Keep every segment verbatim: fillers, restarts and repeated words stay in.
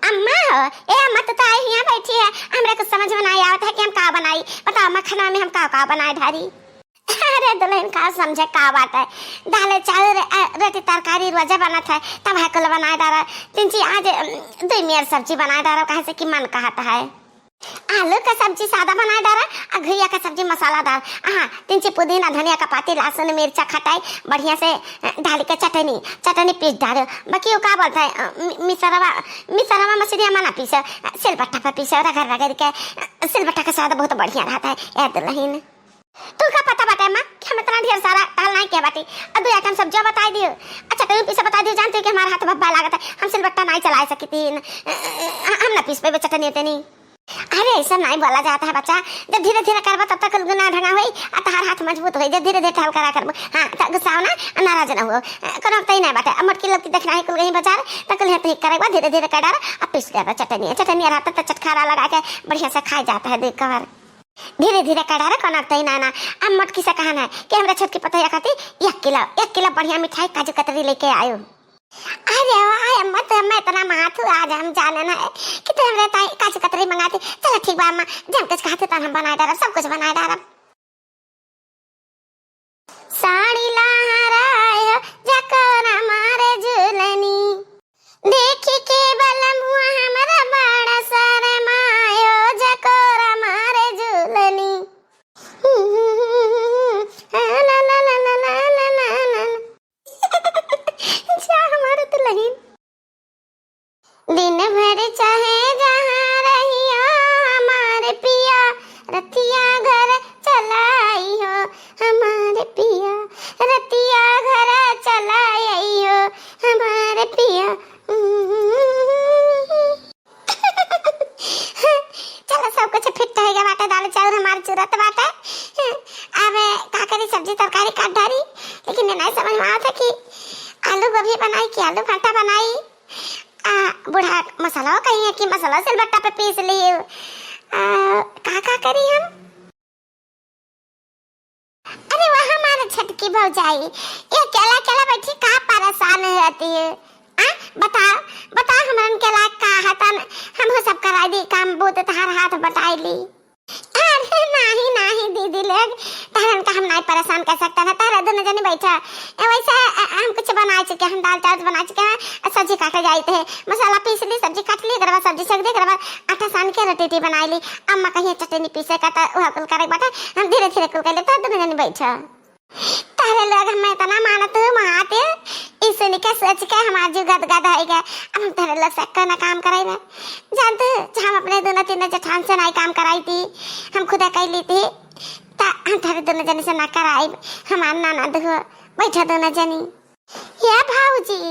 अम्मा हो, ए अम्मा, तू तो आई हियाँ बैठी है, हमरा कुछ समझ में नाहीं आवत है कि हम का बनाई। बताओ अम्मा, खाना में हम का का बनाए डारी? अरे दुलहिन, का समझे का बाटे, दाल चाउर, अ, रोटी तरकारी रोजे बनत है, तब है कुल बनाए डारा। तिनची आज, अम, दुइ मेर सब्जी बनाए डारा, काहे से कि मन कहत है। आलू का सब्जी सादा बनाए डारा, आ घुइया का सब्जी मसालादार। हाँ, तिनची पुदीना, धनिया का पाती, लहसुन, मिर्चा, खटाई, बढ़िया से, अ, डाल के चटनी, चटनी पीस डारो। बाकी वो का बोलत है, अ, मि-, मिसरवा, मिसरवा मसुरिया में ना पीसो, अ, सिलबट्टा पर पीसो, रगड़ रगड़ के, अ, सिलबट्टा का स्वाद बहुत बढ़िया रहत है। ए दुलहिन, तू का पता बाटे अम्मा कि हम इतना ढेर सारा डाल नाहीं किहे बाटी। अब दो आइटम सब्जिया बताई दियो, अच्छा, कहीं पीसे बताई दियो, जानते हो कि हमारा हाथ भब्बा लागत है, हम सिलबट्टा नाहीं चलाए सकी थी, हम ना पीस पेबे चटनी उटनी। अरे, ऐसा नाहीं बोला जात है बच्चा, जब धीरे धीरे करबा तब तक कुल गुना ढंगा होई, आ तहार हाथ मजबूत होई, जब धीरे धीरे टहल करा करबो। हाँ, त गुस्साओ ना, नाराज ना हो, कोनो तई नाहीं बाटे। अब मोटकी लोग की देखना है कुल गई बाजार, त कुल है ठीक करेबा, धीरे धीरे कर डारा, अब पीस डारा चटनी, चटनी रहता त चटखारा लगा के बढ़िया से खाए जात है दुइ कवर। धीरे धीरे करा रे, कोनो तई ना ना। अब मोटकी से कहन है कि हमरा छोटकी पतोहिया खाती एक किलो, एक किलो बढ़िया मिठाई काजू कतरी लेके आयो। अरे वाह अम्मा, तो हमें इतना माथ हुआ, आज हम जानन है कि तू हमरे ताई काजू कतरी मंगाती। चलो ठीक बा अम्मा, जब कुछ कहते तब हम बनाए डारब, सब कुछ बनाए डारब। साड़ी लहरायो जकोरा मारे झुलनी, देखी के बलमुआ हमरा बड़ा शरमायो जकोरा मारे झुलनी। ला, ला, ला, ला। जा हमारे दुलहिन। दिन भर चाहे जहाँ रहियो हमार पिया, रतिया घर चलाइयो हमार पिया, रतिया घर चलाइयो हमार पिया। चलो, सब कुछ फिट हो गया बाटे, दाल चाउर हमार चुरत बाटे। अब का करी, सब्जी तरकारी काट डारी, लेकिन ये नाहीं समझ में आवत है कि आलू गोभी बनाई कि आलू भाटा बनाई। आ, बूढ़ा मसाला कही है कि मसाला सिलबट्टा पे पीस ली। आ, का का करी हम? अरे वाह हमारे छोटकी भौजाई, ये अकेला अकेला बैठी का परेशान रहती है? आ, बताओ, बताओ हमरन के लायक का है तन, हमहू सब कराई दी काम बूत, तहार हाथ बटाई ली। अरे नाहीं, नाहीं दीदी लोग, तहरन का हम नाहीं परेशान कर सकते हैं, तहरा दोनों जनी बैठा। ए, वैसे, अ, हम कुछ बना चुके हैं, दाल चावल बना चुके हैं, अ, सब्जी काटे जाइत है, मसाला पीस ली, सब्जी काट ली, एकरा बाद सब्जी सेक दी, एकरा बाद आटा सान के रोटी टी बनाई ली। अम्मा कहिए चटनी पीसे का, त वह कुल करे बाटे, हम धीरे धीरे कुल कर ले, तहरा दोनों जनी बैठा। तहरे लोग हमें इतना मानत हो, महादेव, ई सुन के सोच के हमार जीव गदगद हो गया। अब हम तहरे लोग से कोनो काम कराई में। जानते हो, हम अपने दोनों तीनों जेठान से नाहीं काम कराई थी, हम खुदा कर ली थी। ता हम तहरे दोनों जनी से ना कराई, हमार ननद हो, बैठा दोनों जनी। हे भौजी,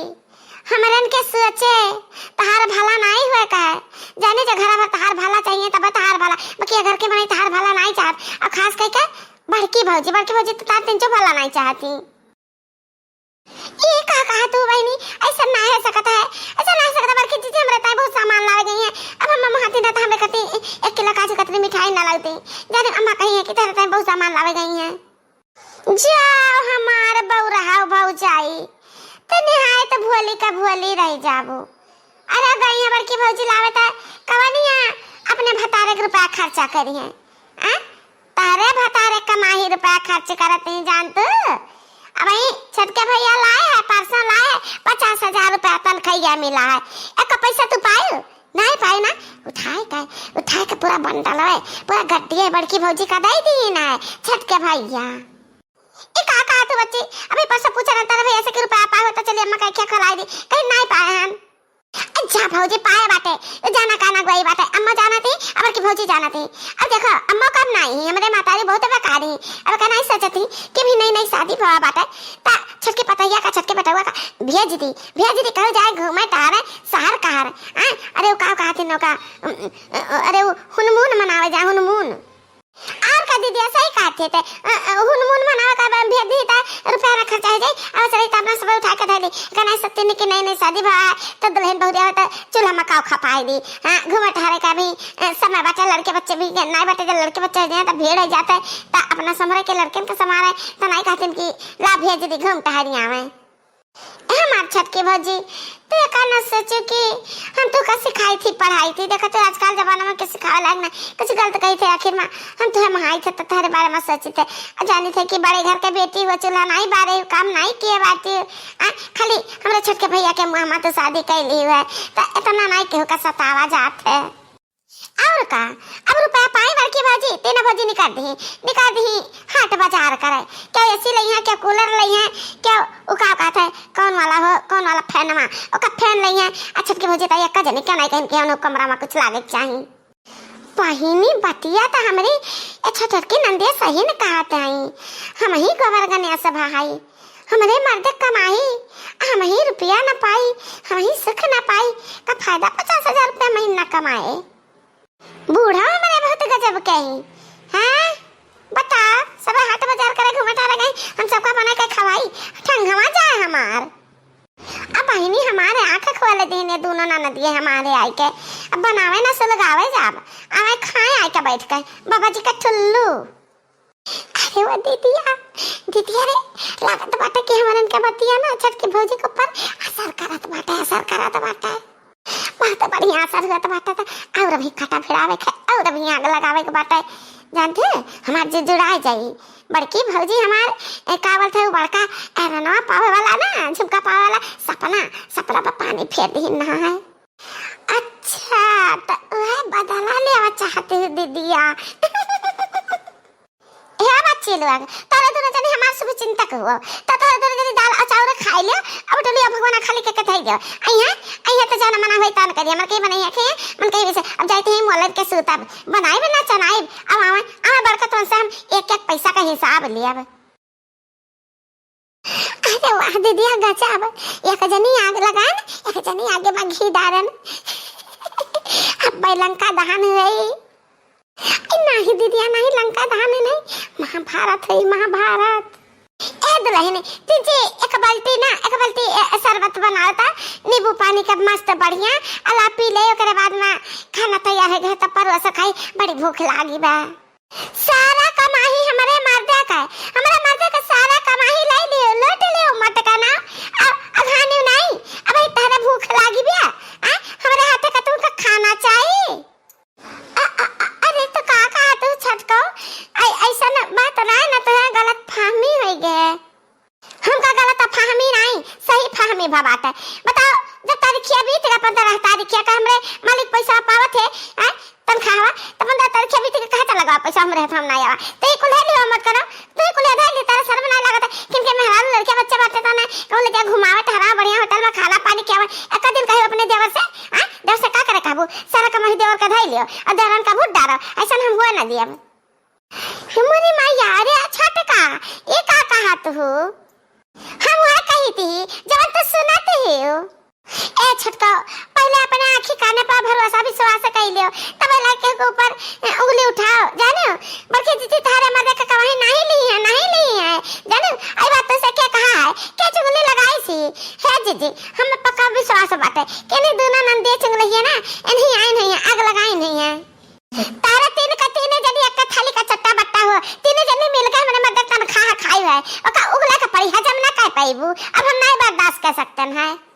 हमरन के सोचे तहार भला नाहीं हुए का है? जाने जो घरा भर तहार भला चाहिए, तब तहार भला, बाकी घर के मनई तहार भला नाहीं चाहत, और खास करके बड़की भौजी, बड़की भौजी तो तार तिनचो भला नाहीं चाहती। ये का कहा तू बहिनी, ऐसा ना हो सकत है, ऐसा ना हो सकत है। बड़की जीजी हमरे ताई बहुत सामान लावे गई हैं, अब हम महाती ना तो हमरे कती एक किलो काजू कतरी मिठाई ना लगती। जाने अम्मा कही है कि तेरे ताई बहुत सामान लावे गई हैं। जाओ हमार बौरहाव भौजाई, ते निहायत भोली का भोली रह जाबो। अरे गई है बड़की भौजी लावे त कवनिया अपने भतारे के रुपया खर्चा करी है। आ? तारे भतारे कमाही रुपया खर्च करत नहीं जान तू। अब ई छोटके भैया लाए है, परसों लाए, पचास हजार रुपया तनखैया मिला है। एक पैसा तू पाए? नाहीं पाए ना? उठाए का, उठाए के पूरा बंडल है, पूरा गड्डी है, बड़की भौजी का दे दी ना है, छोटके भैया। ए का कहा तू बच्ची? अभी परसों पूछा ना तारे भैया से कि रुपया पाए हो तो चलिए अम्मा का क्या खिलाई दी, कहीं नाहीं पाए हम। ए जा भौजी पाए बाटे, ए जाना का ना गई बाटे, अम्मा जाना थी, अब की भौजी जाना थी। अब देखो अम्मा कब नाहीं, हमरे मातारी बहुत बेकारी, अब का नाहीं सोचती कि भी नई नई शादी भवा बाटे, ता छोटके पतैया का, छोटके बेटवा का भेज दी, भेज दी, कहल जाए घूमे टहरे शहर कहर। हाँ, अरे वो का कहती नौका, अरे वो हुनमून मनावे जाए, हुनमून। और का दीदी, सही कहत है ते, अ, अ, हुनमून मनावे का बा, भेज दी त रुपया ना खर्चा हो जाई, और चली त अपना सब उठा के धैली। कहना सत्य ने कि नई नई शादी भा है, तो दुल्हन बहुरिया हो तो चूल्हा में काव खपाई दी। हाँ, घूमे टहरे का भी, अ, समय बचे, लड़के बच्चे भी नाहीं बटे, जब लड़के बच्चे हो जाए तो भीड़ हो जाता है, तो अपना समरे के लड़कन के समारे, तो नाहीं कहते कि ला भेज दी घूम टहरी आवे। ए हमार छोटकी भौजी, तू एका न सोचू कि हम तू का सिखा आई थी, पढ़ाई थी, देखत है आजकल जमाना में किसी खावे लायक ना, कुछ गलत कही थे, आखिर में हम तो हम आई थे तो तोहरे बारे में सोची थे, आ जानी थे कि बड़े घर के बेटी हो, चूल्हा नाई बारे, काम नाई किए बाटी, आ खाली हमरे छोटके भैया के मुँह में तो शादी कैली हुआ है, तो इतना नाई केहू का सतावा जात है। और का, अब रुपया पाई बड़की भौजी, तीन भौजी निकाल दी, निकाल दी हाट बाजार करे, क्या एसी लई है, क्या कूलर लई है, क्या उ का कहत है, कौन वाला हो, कौन वाला फैनवा, ओका फैन लई है। अच्छा, छोटकी भौजी तो एक जनी क्या नहीं कहीं के उन्हें कमरा में कुछ लागे के चाही। बहिनी, बतिया तो हमरी ए छोटकी नंदिया सही न कहत हई, हम ही गोबर गणेश भा हई, हमरे मर्द कमाई, हम ही रुपया न पाई, हम ही सुख न पाई, का फायदा पचास हजार रुपया महीना कमाए। बूढ़ा हमरे बहुत गजब के ही। हैं? बताओ, सब हाट बाजार करे घूमत आ गए, हम सबका बना के खवाई, ठंगवा जाए हमार। अब बहिनी हमारे आँख खोल दीने दोनों ननदिए हमारे आई के, अब बनावे ना सुलगावे जाब, आवे खाए आई के बैठ के, बाबा जी का ठुल्लू। अरे वो दीदिया, दीदिया रे, लागत बाटे कि हमरन के बतिया ना छोटकी भौजी के ऊपर असर करत बाटे, असर करत बाटे। बहुत बढ़िया असर होत बाटे। त और अभी काटा भिड़ावे के, और अभी आग लगावे के बाटे। जानते, हमार जी जुड़ाए जाई। बड़की भौजी हमार, ए, का बोलते हैं, वो बड़का एरनवा पावे वाला ना, झुमका पावे वाला, सपना, सपना पर पानी फेर दी ना है। अच्छा, तो वह बदला लेवा चाहते हो दीदिया। हे बच्ची लोग, तोहरे दोनों जनी हमार शुभ चिंतक हुआ, तो तोहरे दोनों जनी दाल और चाउर खाई लियो, अब डोलिया भगवान खाली के कथाई दियो। अइहे, अइहे तो जाना मना होई तान करिए, मन कहीं बनाई है, मन कहीं वैसे। अब जाते हैं मोलन के सूतब, बनाई बना चनाई, अब आवे, आवे बरकत से हम एक एक पैसा का हिसाब लियब। अरे वाह दीदिया, गजब। एक जनी आग लगान, एक जनी आगे में घी डारन। अब भाई लंका दहन हुई। ए, नहीं दीदिया, नहीं, लंका दहन नहीं, महाभारत है, महाभारत। ए दुल्हन, तुझे एक बाल्टी ना, एक बाल्टी, ए, शरबत बनाओ ता, नींबू पानी का मस्त बढ़िया, अला पी ले, ओकरे बाद में खाना तैयार हो गया, तब परोस खाई, बड़ी भूख लागी बा। सारा कमाई हमरे मर्दे का है, हमरे मर्दे का सारा कमाई ले लियो, लूट लियो मटका ना। अब अघानी नहीं, अब ई तहरे भूख लागी बिया, आ? हमरे हाथे का तुमका खाना चाहिए। अ, अ, अ, अरे तो का कहा तू छटको, ऐ-, ऐसन बात ना, ना तो है, गलत फहमी हो गए। हमका गलत फहमी नाई, सही फहमी भा बाटे। बताओ, जब तारीखिया बीत गया, पन्द्रह तारीखिया का हमरे मालिक पैसा पावत है, हैं? तनख्वाह, तो पन्द्रह तारीखिया बीत गया, कहाँ चला गवा पैसा हमरे हाथ में ना आवा? तो ये कुल है लियो मत करो, तो ये कुल है धर ली, तारा शर्म ना लागत है? किनके मेहरारू लड़के बच्चे बाटे तो ना, कहूँ ले जा घुमावे, ठहरावे, बढ़िया होटल में खाना पानी खियावे। एक दिन कहे अपने देवर से, हैं? देवर से का करे कहबू? सारा कमाई देवर का धई लियो और देवरन का भूत डारो, ऐसा हम हुआ ना दिया। मोरी माया, अरे आ छटका, ये का कहत हो? हम वह कही थी, जवन तू सुनत ही हो। ए छटका, पहले अपने आँखी काने पर भरोसा विश्वास कर लियो, तब लड़के के ऊपर, ए, उंगली उठाओ, जाने हो? बल्कि जीजी तोहरे मर्दे का कमाई नहीं ली है, नहीं ली है, जाने हो? आई बात तो से क्या कहा है, क्या चुगली लगाई सी? हे जीजी, हम पक्का विश्वास बाटे, कि नहीं दोनों नंदिया चुगली है ना, इन्हीं आई नहीं है, आग लगाई नहीं है। तारा तीन का तीन जनी एक थाली का चट्टा बट्टा हो, तीन जनी मिलके हमरे मर्दे तनख्वाह खाई है, ओका उगला के पड़ी, हजम ना कर पाईबू, अब हम नहीं बर्दाश्त कर सकते हैं।